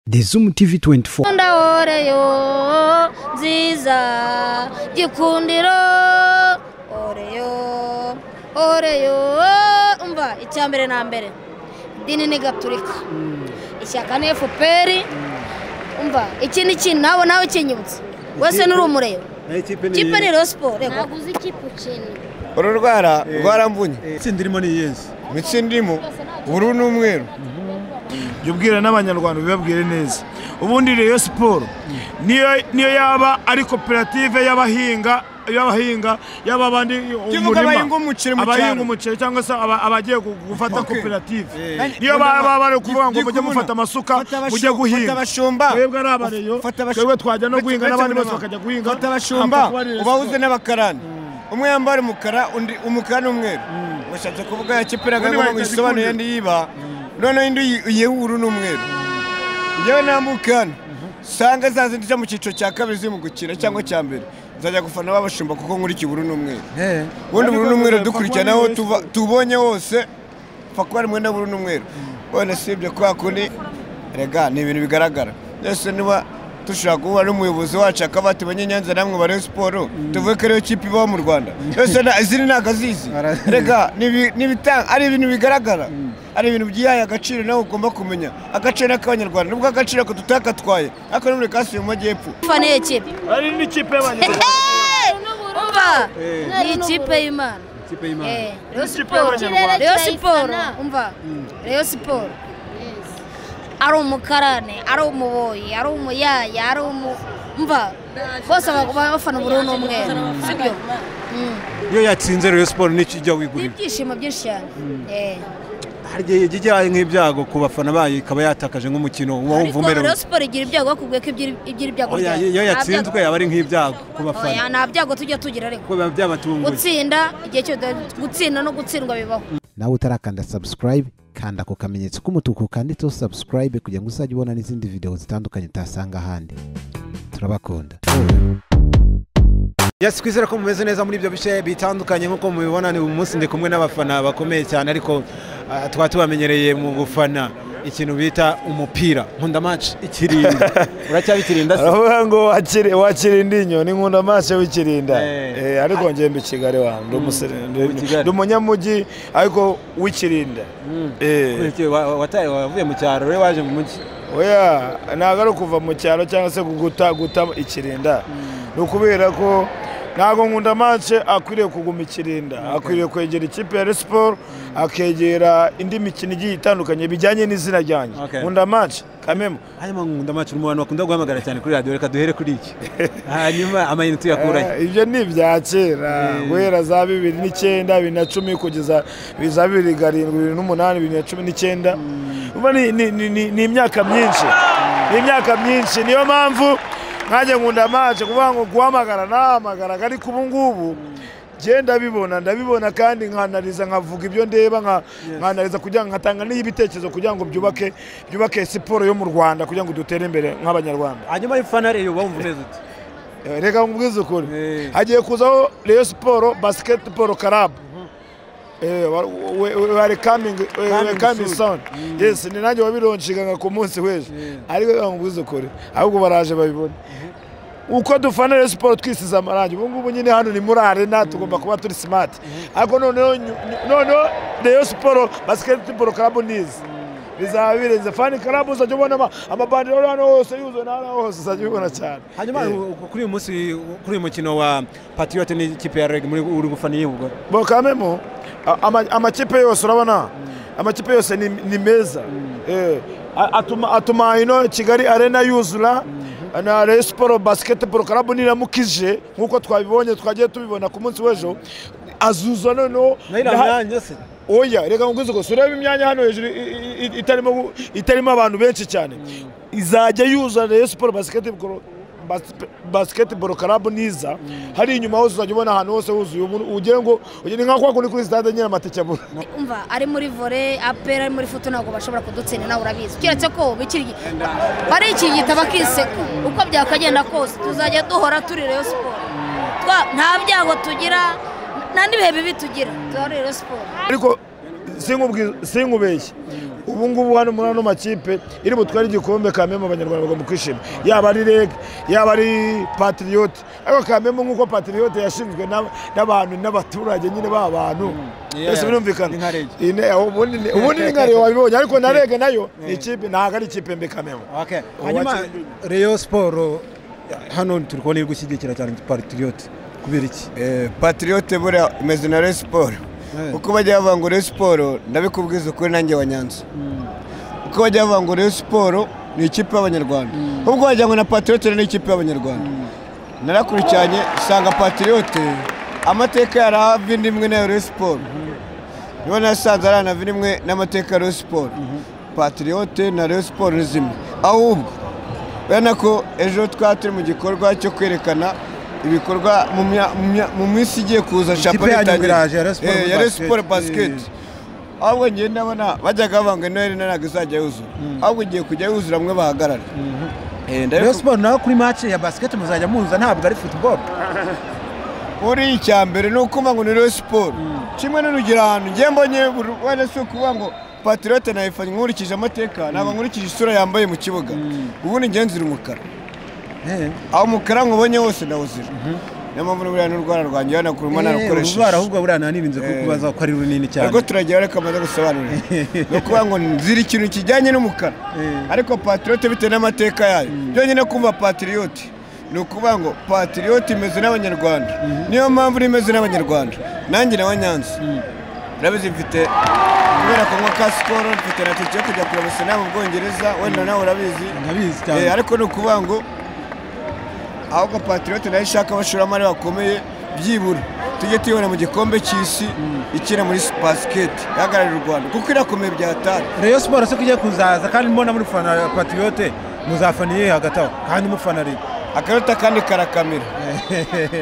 The Zoom TV 24. Ndaoreyo nziza gikundiro oreyo oreyo umva icyambere na mbere dini ni gaturika ishyaka ni FPR umva iki ni kintu nabo nawe kinyibutse wese nuri umureba ikipe ni Rayon Sport naguze ikipe ukina uru rwara rwaramvunye itsinda irimo ni iyenzi itsinda irimo ubururu n'umweru jya ubwira n'abanyarwanda ubibabwire neza ubundi Rayon Sport niyo yaba ari koperative y'abahinga yaba abandi umurima abahinga umuceri cyangwa se abagiye gufata koperative niyo baba bari kuvuga ngo mujye mufata amasuka mujye guhinga twebwe ari abareyo twebwe twajya no guhinga n'abandi bose bakajya guhinga fata abashumba ubahuze n'abakarani umwe yambara umukara undi umukara n'umweru washatse kuvuga yakipiraga ngo isobanuye niba noneho indi uyeho n'umweru njyewe nambuka hano usanga za zindi zo mu cyiciro cya kabiri ziri mu gukina cyangwa cya mbere nzajya gufana babashumba kuko nkurikiye ubururu n'umweru ubundi ubururu n'umweru dukurikirana aho tubonye hose pfa kuba ari umwenda w'ubururu n'umweru wenda si ibyo kwa kundi rega ni ibintu bigaragara mbese niba dushobora guhura n'umuyobozi wacu akaba ati banyenyanza namwe ba Rayon Sport tuvuge ko ariyo kipe ibaho mu Rwanda yose izindi ntabwo azizi rega ari ibintu bigaragara ari ibintu byihaye agaciro nawe ugomba kumenya agaciro n'ak'abanyarwanda nubwo agaciro ko tutakatwaye ariko no muri kasi mu majyepfo fana y'ikipe ari n'ikipe y'abanyarwanda umva ni ikipe y'Imana Rayon Sport Rayon Sport umva Rayon Sport ari umukarane ari umuboyi ari umuyaya ari umva bose bafana ubururu n'umweru sibyo iyo yatsinze Rayon Sport n'iki ijya wigurira ibyishimo byinshi cyane hari igihe ijya nk'ibyago ku bafana bayo ikaba yatakaje nk'umukino uba wumva umerewe Rayon Sport igira ibyago bakubwiye ko igira ibyago iyo yatsinzwe aba ari nk'ibyago ku bafana nta byago tujya tugira ariko biba byabatunguye gutsinda igihe cyose gutsinda no gutsindwa bibaho nawe utarakanda subscribe kanda ku kamenyetso k'umutuku kanditseho subscribe kugira ngo uzajye ubona n'izindi video zitandukanye utasanga ahandi. Turabakunda. Yes, twizere ko mumeze neza muri ibyo bice bitandukanye nk'uko mubibona ni umunsi ndi kumwe n'abafana bakomeye cyane ariko twaba tubamenyereye mu gufana ikintu bita umupira. Nkunda match ikirinda uracyabikirinda se? Aravuga ngo wakirinda inyoni nkunda match w'ikirinda ariko ngiye mbi Kigali wa ndi umusore ndi umunyamujyi ariko w'ikirinda. Wataye wavuye mu cyaro rero waje mu mujyi? Oya ntabwo ari kuva mu cyaro cyangwa se guta ikirinda ni ukubera ko ntabwo nkunda match akwiriye kuguma ikirinda akwiriye kwegera ikipe ya Rayon Sport akegera indi mikino igiye itandukanye bijyanye n'izina ryanjye. Nkunda match kamemo hanyuma nkunda match mu bantu bakunda guhamagara cyane kuri radio reka duhere kuri iki hanyuma amayinite yakuraye ibyo ni ibya kera guhera za 2009 2010 kugeza za 2007 2008 2019 uba ni imyaka myinshi ni imyaka myinshi niyo mpamvu nkanjye nkunda match kuvuga ngo guhamagara nahamagara ariko ubu ngubu je ndabibona kandi nkanariza nkavuga ibyo ndeba nkanariza kugira ngo nkatanga n'ibitekerezo kugira ngo byubake siporo yo mu Rwanda kugira ngo dutere imbere nk'abanyarwanda. Hanyuma ifana rero wumva umeze ute? Reka nkubwize ukuri hagiye kuzaho Rayon Sport Basketball Club we are coming soon. Yes, ni nanjye wabironshiganga ku munsi w'ejo ariko reka nkubwize ukuri ahubwo baraje babibone uko dufana Rayon Sport twisize amarangi ubu ngubu nyine hano ni muri arena tugomba kuba turi smart ariko noneho Rayon Sport Basketball Club nizi bizaba birenze fan club uzajya ubona amabandero hano hose yuzuye n'ahantu hose uzajya ubibona cyane. Hanyuma kuri uyu munsi kuri uyu mukino wa Patriot n'ikipe ya REG muri uri gufana iyihe ubwo? Bo kamemo amakipe yose urabona amakipe yose ni meza atuma ino Kigali Arena yuzura na Rayon Sport Basketball Club niramukije nkuko twabibonye twagiye tubibona ku munsi w'ejo azuza noneho oya reka nkubwize ko sureba imyanya hano hejuru itarimo abantu benshi cyane izajya yuza Rayon Sport Basketball Club niza hari inyuma hose uzajya ubona ahantu hose huzuye ugiye ngo ugende nka kwa kundi kuri stade nyine amatike abura. Umva ari muri volley APR ari muri foot ntabwo bashobora kudutsinda nawe urabizi keretse ko bari ikigita bakiseka uko byakagenda kose tuzajya duhora turi Rayon Sport nta byago tugira nta n'ibihe bibi tugira turi Rayon Sport. Ariko sinkubeshye Ubu ngubu hano muri ano makipe iri butware igikombe kameme abanyarwanda bagomba kwishima, yaba ari REG yaba ari Patriote. Ariko kameme nk'uko Patriote yashinzwe n'abantu n'abaturage nyine b'abantu ese birumvikana ubundi ni nka Rayon wabibonye, ariko na REG nayo ni ikipe, ntabwo ari ikipe mbi kameme. Hanyuma Rayon Sport hano turi kubona iri gushyigikira cyane Patriote kubera iki? Patriote buriya imeze na Rayon Sport. Uko bajya bavuga ngo Rayon Sport, ndabikubwiza ukuri nanjye wa Nyanza, uko bajya bavuga ngo Rayon Sport ni ikipe y'abanyarwanda, ubwo wagira ngo na Patriote ni ikipe y'abanyarwanda. Narakurikiranye usanga Patriote amateka yarava indi imwe na Rayon Sport, niba nasanze aranava imwe n'amateka ya Rayon Sport. Patriote na Rayon Sport ni zimwe. Ahubwo urabona ko ejo twari turi mu gikorwa cyo kwerekana ibikorwa mu minsi igiye kuza shampiyona ya Rayon Sport basket. Ahubwo ngiye ndabona bajyaga bavuga ngo Noheli ntabwo izajya yuzura, ahubwo igiye kujya yuzura mwe bahagarara. Rayon Sport naho kuri match ya basket muzajya muza, ntabwo ari football. Uri icya mbere ni ukumva ngo ni Rayon Sport kimwe n'urugero ahantu ngiye mbonye wenda si ukuvuga ngo Patriote nayifanye nkurikije amateka, ntabwo nkurikije isura yambaye mu kibuga. Ubundi ngenzira umukara, aho umukara nkubonye wose ndawuzira. Niyo mpamvu buriya n'urwara rwanjye hano kuruma narukoresheje. Urwara ahubwo buriya nanirinze kukubaza ko ari runini cyane. Ariko turagira reka maze gusobanurira. Ni ukuvuga ngo nzira ikintu kijyanye n'umukara, ariko Patriote bitewe n'amateka yayo. Byonyine kumva Patriote ni ukuvuga ngo Patriote imeze n'abanyarwanda. Niyo mpamvu imeze n'abanyarwanda. Nanjye na Nyanza urabizi mfite kubera kunywa ka Skol, mfite na tike yo kujya kureba Arsenal mu Bwongereza, wenda nawe urabizi. Ndabizi cyane. Ariko ni ukuvuga ngo ahubwo Patriote nayo ishaka abashoramari bakomeye, byibura tujye tuyibona mu gikombe cy'isi ikina muri basket ihagararira u Rwanda, kuko irakomeye bya hatari. Rayon Sport se kugiye kuzaza kandi mbona muri fana Patriote muzafaniye hagati aho kandi mufana Rayon. Akarota kandi karakamira.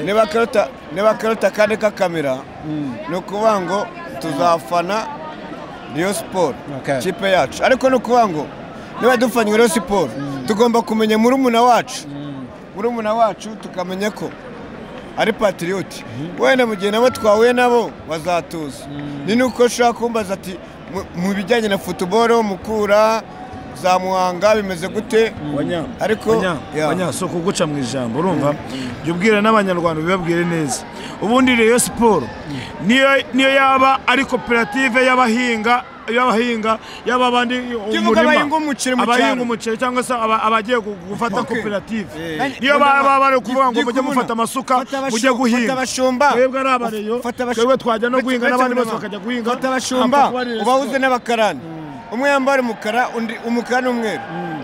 Niba akarota kandi kakamira, ni ukuvuga ngo tuzafana Rayon Sport kipe yacu. Ariko ni ukuvuga ngo niba dufanye Rayon Sport tugomba kumenya murumuna wacu tukamenya ko ari Patriote. Wenda mu gihe nabo twahuye nabo bazatuza. Ni nuko ushaka kumbaza ati mu bijyanye na football Mukura za Muhanga bimeze gute? Ariko wanya so kuguca mu ijambo urumva, jya ubwira n'abanyarwanda ubibabwire neza. Ubundi Rayon Sport niyo yaba ari koperative y'abahinga yaba abandi umurima abahinga umuceri cyangwa se abagiye gufata koperative, niyo baba bari kuvuga ngo mujye mufata amasuka mujye guhinga, twebwe ari abareyo twebwe twajya no guhinga n'abandi bose bakajya guhinga. Fata abashumba ubahuze n'abakarani, umwe yambara umukara undi umukara n'umweru,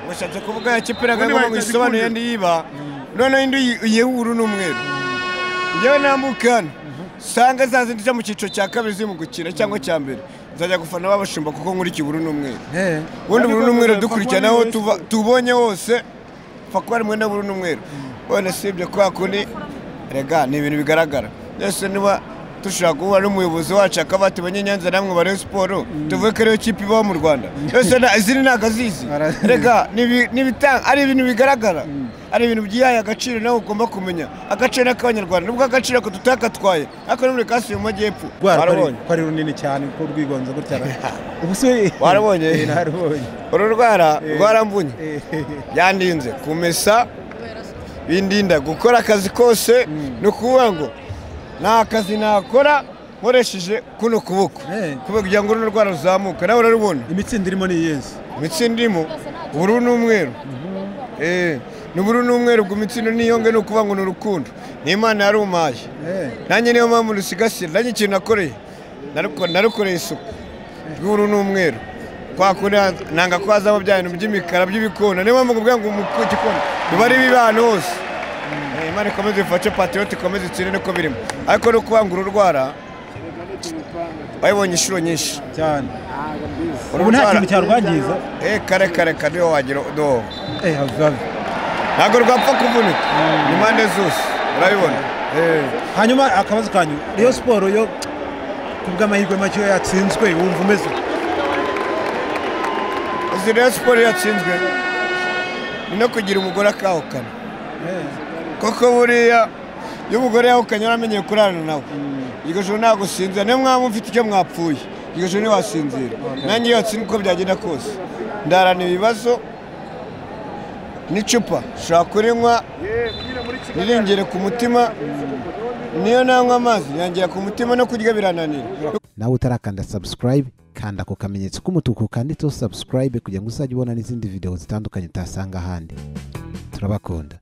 washatse kuvuga ya kipe ngo isobanuye indi yiba, noneho indi y'ubururu n'umweru. Njyewe nambuka hano sanga zazindi zo mu cyiciro cya kabiri ziri mu gukina cyangwa cya mbere, nzajya gufana babashumba kuko nkurikiye ubururu n'umweru. Ubundi ubururu n'umweru dukurikirana aho tubonye hose, pfa kuba ari mwenda w'ubururu n'umweru. Wenda si ibyo kwa kundi rega ni ibintu bigaragara. Ese niba dushobora guhura n'umuyobozi wacu akaba ati banyenyanza namwe ba Rayon Sport tuvuge ko ariyo kipe ibaho mu Rwanda, ese izindi ntabwo azizi. Rega ari ibintu bigaragara, ari ibintu byihaye agaciro, nawe ugomba kumenya agaciro n'ak'abanyarwanda. Nubwo agaciro ko tutakatwaye ariko no muri kasi mu majyepfo warabonye ko ari runini cyane ko rwigonze gutya. Ubu se warabonye? Uru rwara rwaramvunye, yandinze kumesa, bindinda gukora akazi kose. Ni ukuvuga ngo nta kazi nakora nkoresheje kuno kuboko kugira ngo runo rwara ruzamuke. Nawe urarubona imitsindo irimo ni iyihe? Imitsindo irimo ubururu n'umweru. Ni ubururu n'umweru, ubwo imitsindo niyonge ni ukuvuga ngo ni urukundo, ni Imana yarumpaye. Nanjye niyo mpamvu rusigasira. Nanjye ikintu nakoreye narukoreye isuku rw'ubururu n'umweru, kwa kundi nanga ko hazamo bya bintu by'imikara by'ibikona. Niyo mpamvu nkubwira ngo igikona biba ari bibi ahantu hose. Imana ikomeze ifashe Patriote ikomeze itsinde niko birimo. Ariko no kuvuga ngo uru rwara wayibonye inshuro nyinshi cyane, ubu nta kintu cyarwangiza. Kare kare kare wagira do ntabwo rwapfa kuvunika ni impande zose urabibona. Hanyuma akabazo kanyu, Rayon Sport yo kubw'amahirwe make yatsinzwe wumva umeze? Uzi Rayon Sport yatsinzwe ni no kugira umugore akahukana, koko buriya iyo umugore yahukanye uramenyeye kurarana nawe, iryo joro ntabwo usinzira, niyo mwaba mufite icyo mwapfuye Iryo joro ntiwasinzira. Nanjye iyo watsinda, uko byagenda kose ndarana ibibazo n'icupa ushobora kurinywa ntiringere ku mutima, niyo nanywa amazi yangera ku mutima, no kurya birananira. Nawe utarakanda subscribe, kanda ku kamenyetso k'umutuku kanditseho subscribe kugira ngo uzajye ubona n'izindi video zitandukanye utasanga ahandi. Turabakunda.